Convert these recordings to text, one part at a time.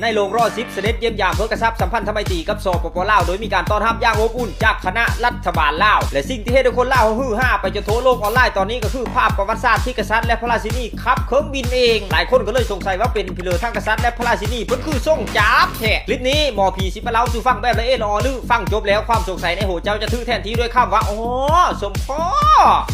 ໃນຫຼວງລໍສິບ ສະເດັດຢ້ຽມຢາມເພື່ອກະຊັບສຳພັນທຳໄມຕີກັບ ສປປ ລາວ ໂດຍມີການຕ້ອນຮັບຢ່າງອົບອຸ່ນຈາກຄະນະລັດຖະບານລາວ ແລະ ສິ່ງທີ່ເຮັດໃຫ້ຄົນລາວຮືຮາໄປຈົນທົ່ວໂລກອອນລາຍຕອນນີ້ ກໍຄືພາບປະຫວັດສາດທີ່ກະສັດ ແລະ ພະລາຊິນີຂັບເຄື່ອງບິນເອງ. ຫຼາຍຄົນກໍເລີຍສົງໄສວ່າເປັນພິເລີທັງກະສັດ ແລະ ພະລາຊິນີ ເພິ່ນຄືຊົງຈາບແທ້. ຄລິບນີ້ໝໍຜີຊິມາເລົ່າສູ່ຟັງແບບລະອຽດລະອໍ ຫຼື ຟັງຈົບແລ້ວຄວາມສົງໄສໃນຫົວໃຈຈະຖືກແທນທີ່ດ້ວຍຄຳວ່າ ອໍ ສົມພໍ້.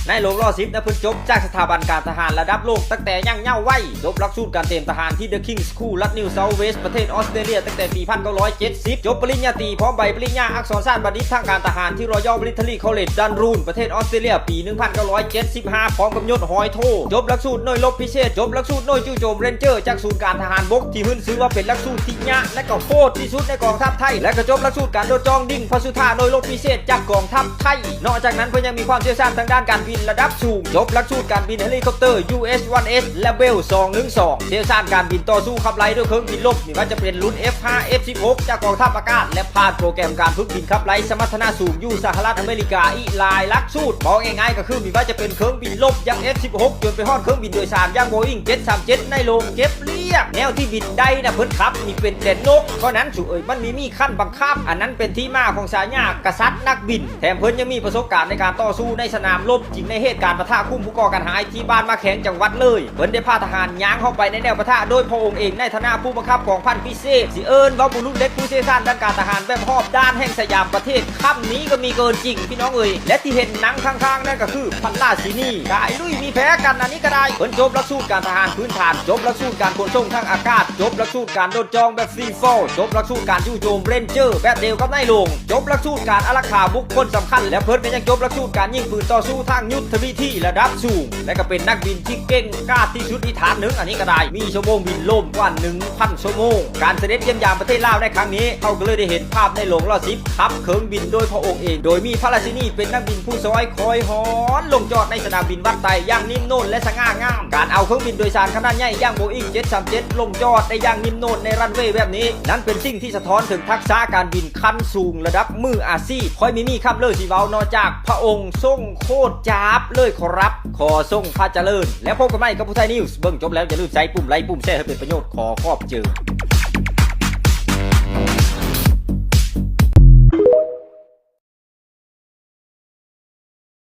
ໃນຫຼວງລໍສິບນະ ເພິ່ນຈົບຈາກສະຖາບັນການທະຫານລະດັບໂລກຕັ້ງແຕ່ຍັງເຍົາໄວ ຈົບຫຼັກສູດການເຕຣຍມທະຫານທີ່ The King's School ລັດ New South Wales ປະເທດອອສເຕຣເລັຽ ຕັ້ງແຕ່ປີພັນເກົ້າຮ້ອຍເຈັດສິບ ຈົບປະລິນຍາຕີ ພ້ອມໃບປະລິນຍາອັກສອນສາດບັນດິດທາງການທະຫານທີ່ Royal Military College Dundrum ປະເທດອອສເຕຣເລັຽ ປີໜຶ່ງພັນເກົ້າຮ້ອຍເຈັດສິບຫ້າ ພ້ອມກັບຍົດຮ້ອຍໂທ. ຈົບຫຼັກສູດໜ່ວຍລົບພິເສດ ຈົບຫຼັກສູດໜ່ວຍຈູ່ໂຈມ Ranger ຈາກສູນການທະຫານບົກ ທີ່ຂຶ້ນຊື່ວ່າເປັນຫຼັກສູດທີ່ຍາກ ແລະ ກໍໂຫດທີ່ສຸດໃນກອງທັບໄທ ແລະ ກໍຈົບຫຼັກສູດການໂດດຈ່ອງ Ding Phasutha ໜ່ວຍລົບພິເສດຈາກກອງທັບໄທ. ນອກຈາກນັ້ນເພິ່ນຍັງມີຄວາມຊ່ຽວຊານທາງດ້ານການບິນລະດັບສູງ ຈົບຫຼັກສູດການບິນ Helicopter US one S ແລະ Bell ສອງໜຶ່ງສອງ ຊ່ຽວຊານການບິນຕໍ່ສູ້ຂັບໄລ່ດ້ວຍເຄື່ອງບິນລົບ ບໍ່ວ່າຈະເປັນລຸ້ນ F five F sixteen ຈາກກອງທັບອາກາດ ແລະ ຜ່ານໂປຣແກຣມການຝຶກບິນຂັບໄລ່ສະມັດທະນະສູງຢູ່ສະຫະລັດອາເມລິກາອີກຫຼາຍຫຼັກສູດ. ເວົ້າງ່າຍໆກໍຄືບໍ່ວ່າຈະເປັນເຄື່ອງບິນລົບຢ່າງ F sixteen ຈົນໄປຮອດເຄື່ອງບິນໂດຍສານຢ່າງ Boeing ເຈັດສາມເຈັດ ໃນໂລງເກັບລຽບ. ແນວທີ່ບິນໄດ້ນະ ເພິ່ນຂັບນີ້ເປັນແຕ່ນົກ. ເພາະນັ້ນສູເອີຍ ມັນມີ ມີຂັ້ນບັງຄັບ. ອັນນັ້ນເປັນທີ່ມາຂອງສາຍາກະສັດນັກບິນ. ແຖມເພິ່ນຍັງມີປະສົບການໃນການຕໍ່ສູ້ໃນສະໜາມລົບຈິງ ໃນເຫດການປະທະກຸ່ມຜູ້ກໍ່ການຮ້າຍທີ່ບ້ານໝາກແຂ້ງ ຈັງຫວັດເລີຍ. ເພິ່ນໄດ້ພາທະຫານຍ່າງເຂົ້າໄປໃນແນວປະທະໂດຍພະອົງເອງ ໃນຖານະຜູ້ບັງຄັບກອງພັນພິເສດ ຊິເອີ້ນວ່າບຸລຸດເຫຼັກ ຜູ້ຊ່ຽວຊານດ້ານການທະຫານແບບຮອບດ້ານແຫ່ງສະຫຍາມປະເທດ. ຄຳນີ້ກໍມີເກີນຈິງ ພີ່ນ້ອງເອີຍ. ແລະ ທີ່ເຫັນນັ່ງຂ້າງໆນັ້ນກໍຄືພັນລາຊິນີ ກາຍລຸຍມີແພ້ກັນ ອັນນີ້ກໍໄດ້. ເພິ່ນຈົບຫຼັກສູດການທະຫານພື້ນຖານ ຈົບຫຼັກສູດການຂົນສົ່ງທາງອາກາດ ຈົບຫຼັກສູດການໂດດຈ່ອງແບບ Free Fall ຈົບຫຼັກສູດການຈູ່ໂຈມ Ranger ແບບດຽວກັບນາຍຫຼວງ ຈົບຫຼັກສູດການອາລັກຂາບຸກຄົນສຳຄັນ ແລະ ເພິ່ນກໍຍັງຈົບຫຼັກສູດການຍິງປືນຕໍ່ສູ້ທາງຍຸດທະວິທີລະດັບສູງ ແລະ ກໍເປັນນັກບິນທີ່ເກັ່ງກາດທີ່ສຸດອີກທ່ານໜຶ່ງ. ອັນນີ້ກໍໄດ້ມີຊົ່ວໂມງບິນລົມກວ່າໜຶ່ງພັນຊົ່ວໂມງ. ການສະເດັດຢ້ຽມຢາມປະເທດລາວໃນຄັ້ງນີ້ ເຮົາກໍເລີຍໄດ້ເຫັນພາບໃນຫຼວງລໍສິບ ຂັບເຄື່ອງບິນໂດຍພະອົງເອງ ໂດຍມີພະລາຊິນີເປັນນັກບິນຜູ້ຊ່ອຍ ຄອຍຮອນລົງຈອດໃນສະໜາມບິນວັດໄຕຢ່າງນິ້ມນົນ ແລະ ສະຫງ່າງາມ. ການເອົາເຄື່ອງບິນໂດຍສານຂະໜາດໃຫຍ່ຢ່າງ Boeing ເຈັດສາມເຈັດ ລົງຈອດໄດ້ຢ່າງນິ້ມນົນໃນຣັນເວແບບນີ້ ນັ້ນເປັນສິ່ງທີ່ສະທ້ອນເຖິງທັກສະການບິນຂັ້ນສູງລະດັບມືອາຊີບ. ຂ້ອຍມີມີຄຳເລີຊິເວົ້ານອກຈາກພະອົງຊົງໂຄດຈາບເລີຍຂໍຮັບ. ຂໍຊົງພະຈະເລີນ ແລ້ວພົບກັນໃໝ່ກັບຜູ້ໄທນິວສ໌. ເບິ່ງຈົບແລ້ວຢ່າລືມໃສ່ປຸ່ມໄລ ປຸ່ມແຊໃຫ້ເປັນປະໂຫຍດ. ຂໍຂອບໃຈ.